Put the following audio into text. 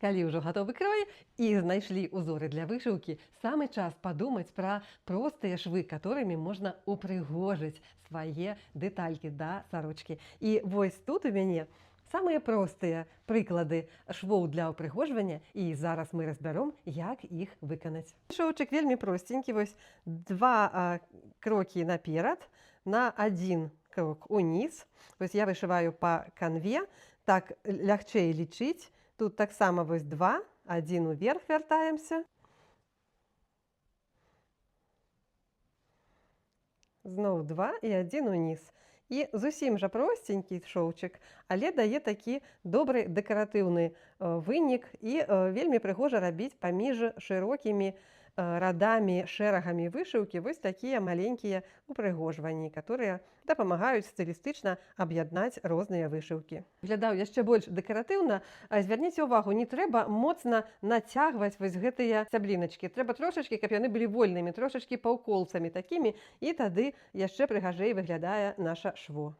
Калі ўжо гатовы крой і знайшлі ўзоры для вышыўкі, самы час падумаць пра простыя швы, которыми можна упрыгожыць свае дэталькі да сарочкі. І вось тут у мяне самыя простыя прыклады швоў для ўпрыгожвання, і зараз мы разбяром, як іх выканаць. Шоўчык вельмі просценькі, вось два крокі наперад, на адзін крок уніз. Вось я вышываю па канве, так лягчэй лічыць. Тут таксама вось два, адзін уверх вяртаемся. Зноў два і адзін уніз. І зусім жа просценькі шоўчык, але дае такі добры дэкаратыўны вынік і вельмі прыгожа рабіць паміж шырокімі радамі, шэрагамі вышыўкі вось такія маленькія упрыгожванні, которые дапамагаюць стылістычна аб'яднаць розныя вышыўкі. Выглядаў яшчэ больш дэкаратыўна. Звярніце ўвагу, не трэба моцна нацягваць вось гэтыя сцябліначкі. Трэба трошачкі, каб яны былі вольнымі, трошачкі паўколцамі такімі, і тады яшчэ прыгажэй выглядае наша шво.